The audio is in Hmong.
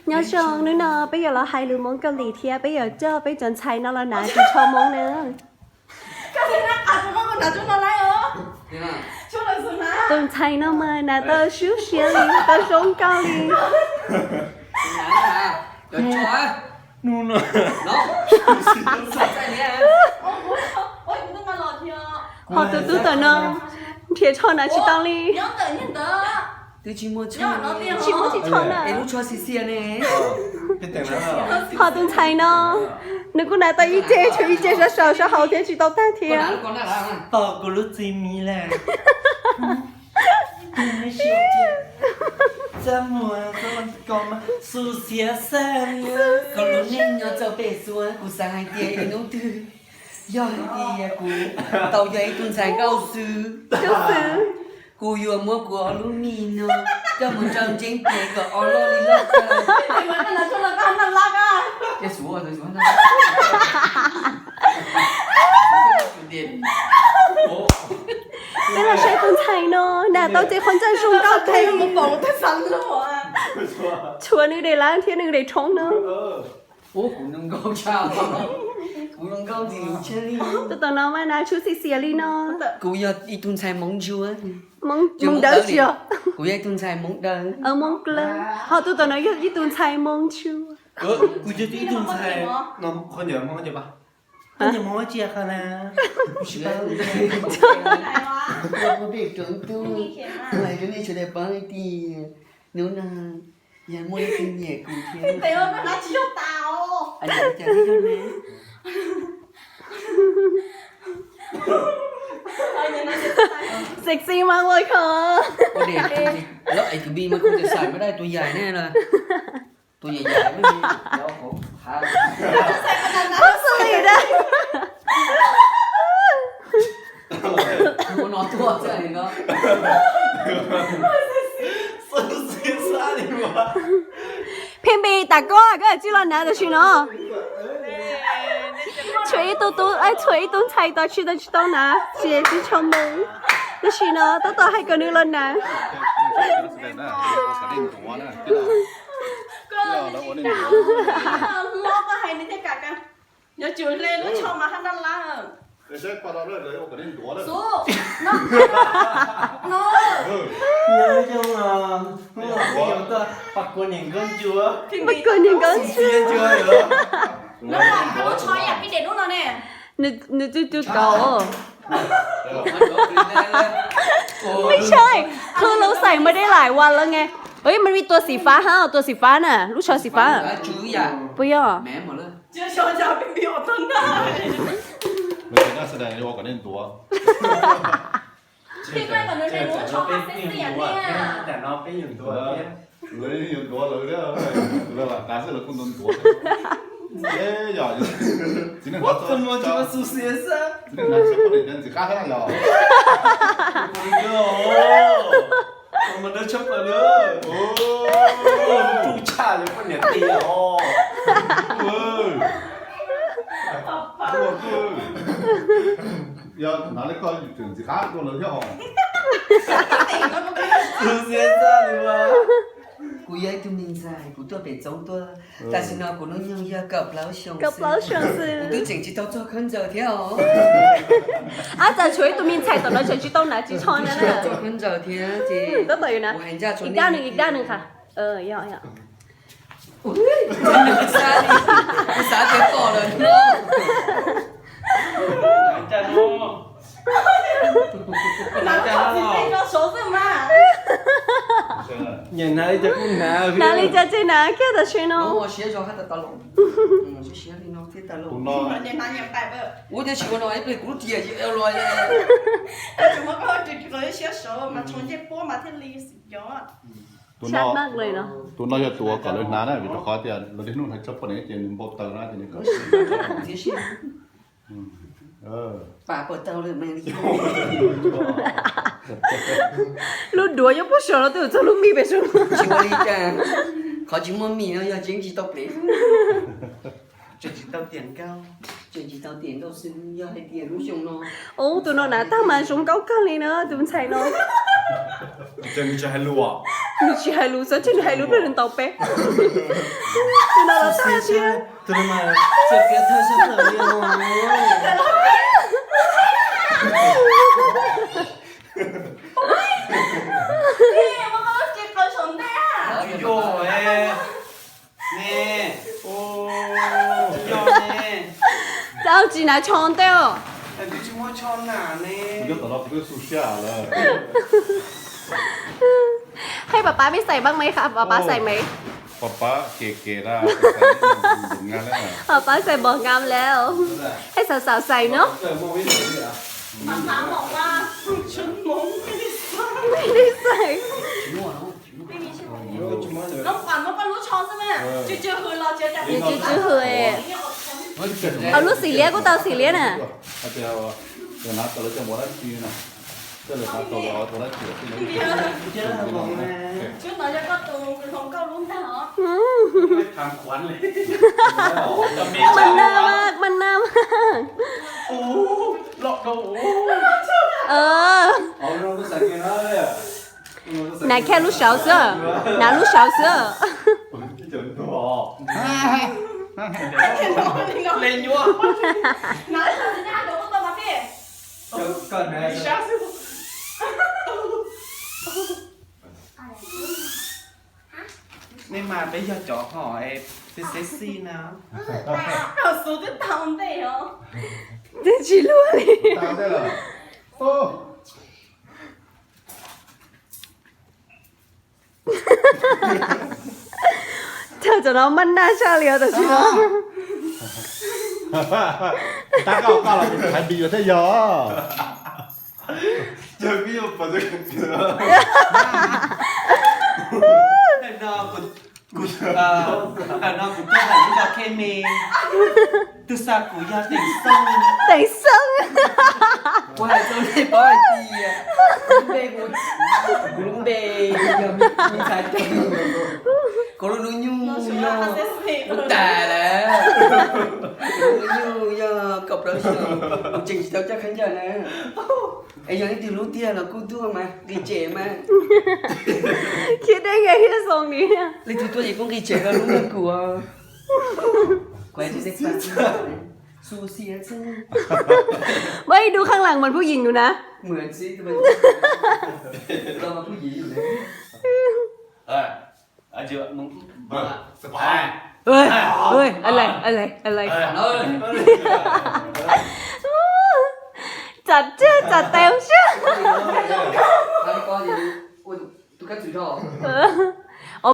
Nyob zoo, hnub no peb yuav los hais lus Hmoob Kaus Lim thiab peb yuav coj peb cov ntxhais no los hnav ris tsho Hmoob na. Tus ntxhais no mas hnav tau sub siab li, tau zoo nkauj li. Ho tus tub tom no nrhiav tsho hnav tsis tau li. Tsis muaj tsis tsho na. Ho tus ntxhais no, nws kuj hnav tau ib ce, tshuav ib ce sab saud sab hauv thiab tsis tau tag thiab. Tos kuv lub txiv miv lawm. Txaj muag, xu xiav xaj, koj lub neej nyob txoj pem xua, kuv xav hais tias ib hnub twg yog hais tias kuv tau yog ib tug ntxhais nkauj xwb, kuv yuav muab kuv ob lub mis no coj mus rau ntseeb pem kom ob loj li loj tag. Peb los saib tus ntxhais no, hnav tau tej qhov ncauj zoo nkauj kawg. Tshuav nws daim lab thiab nws daim rhoob no. Ub, kuv zoo nkauj tshaj, kuv zoo nkauj ntxim tshaj li. Tus tom no mas hnav tshuaj xiav xiav li no. Kuv yog ib tug ntxhais Hmoob ntsuab. Hmoob dawb tsis yog? Kuv yog ib tug ntxhais Hmoob dawb. Hmoob dawb. Ho tus tom no yog ib tug ntxhais Hmoob ntsuab. Kuv yog ib tug ntxhais, qhov ncauj Hmoob ntsuab. Qhov ncauj Hmoob tsis yog qhov na. Kuv tsis paub. Kuv peb roob tub, kuv hais rau nej sawv daws paub hais tias hnub no yog muaj ib tug nyiam kuv thiab. Sexy mas ua kho. Ua dej, lawv es tus bi mas kuv tes xais mas dai tus yaim ne na. Tus yaim yaim mas. Ua no tuaj txaj li no. Phem npe tas koj, koj tsis los hnav tam sim no. Tshuav ib tug tub, tshuav ib tug ntxhais tau tsis tau tsis tau hnav ris tsho Hmoob. Tam sim no tab tom hais kom nws los hnav. Pab kuv niam nkauj ntsuab. Nws twb twb kaus. Mej tshaj, khwv lub xais mas dej lais vas lawm nge. Ua ib mas vij tua xim fab ha, tua xim fab na, lub tsho xim fab. Puas yog? Yog hnav li koj yus tseem ntxim qab dua lawv thiab os. Kuv yog ib tug me ntxhais, kuv tuaj pem txoob tuaj. Tam sim no kuv hnub nyoog yog kaum plaub xyoo xwb. Kuv twb tseem tsis tau txog khaub ncaws thiab os. Ab, tas tshuav ib tug me ntxhais tom no tseem tsis tau hnav ris tsho na. Txog khaub ncaws thiab ces ib dab nws, ib dab nws. Kuv xav tias pom lawm no. Hnav li cas kuj hnav, hnav li cas ces hnav kiag tam sim no. Ua tias tsis ua no ib pliag kuv lub tias los. Tus no yog tus uas kom lawv hnav na, vim rau qhov tias lawv niaj hnub hnav tsho poj niam ces nws npau taws na ces nws kom. Lub duav nyob puag saum no twb txog lub mis pem saum no. Tsis ua li cas, qhov tsis muaj mis no yog tseem tsis tau plev. Tseem tsis tau tiam nkauj, tseem tsis tau tiam nkauj xwb, yog hais tias lub xyoo no. Ub, tus no hnav tag mas zoo nkauj kawg li na, tus ntxhais no. Tseem tsis hais lus. Nws tsis hais lus xwb, nws hais lus pliag nws ntaus peb. Tus no los tag thiab. Tau tsis hnav tsho ntej os. Hej pab pab peb xais pab me, pab pab xais me. Pab pab xais npog ngam lawm. Hej xav xav xais no. Xais. Tsw tsw hwm. Hauv lub xim liab kuj tau xim liab na. Mas na mas, mas na mas. Hnav kiag lub saud xwb, hnav lub saud xwb. Nej mas peb yog cov hom sexy na. Xub twb tau ntej os. Twb tsis luag li. Thawj tam no maj naj tshaj li os tam sim no. Tab koj koj los kuv hais npis yuav thiaj yog. Tam no kuv tuaj hais lub zog Khej Me, tus xa kuv yog Teem Xoob. Teem Xoob. Kuv hais rau nej paub hais tias kuv lub npe, kuv lub npe yog me ntxhais Teem, kuv lub hnub nyoog yog, kuv tas lawm, kuv lub hnub nyoog yog kaum plaub xyoos, kuv tseem tsis tau coj khaub ncaws na. Es yog leej twg hlub tiag los kuj tuaj mas nqis tsem mas. Khiav deb nqaij thiab xoo ni. Leej twg tuaj ces kuj nqis tsem rau lub npe kuv. Muab ib dub kheej lees mas phub yim nus na. Txam tseg txam tes siab.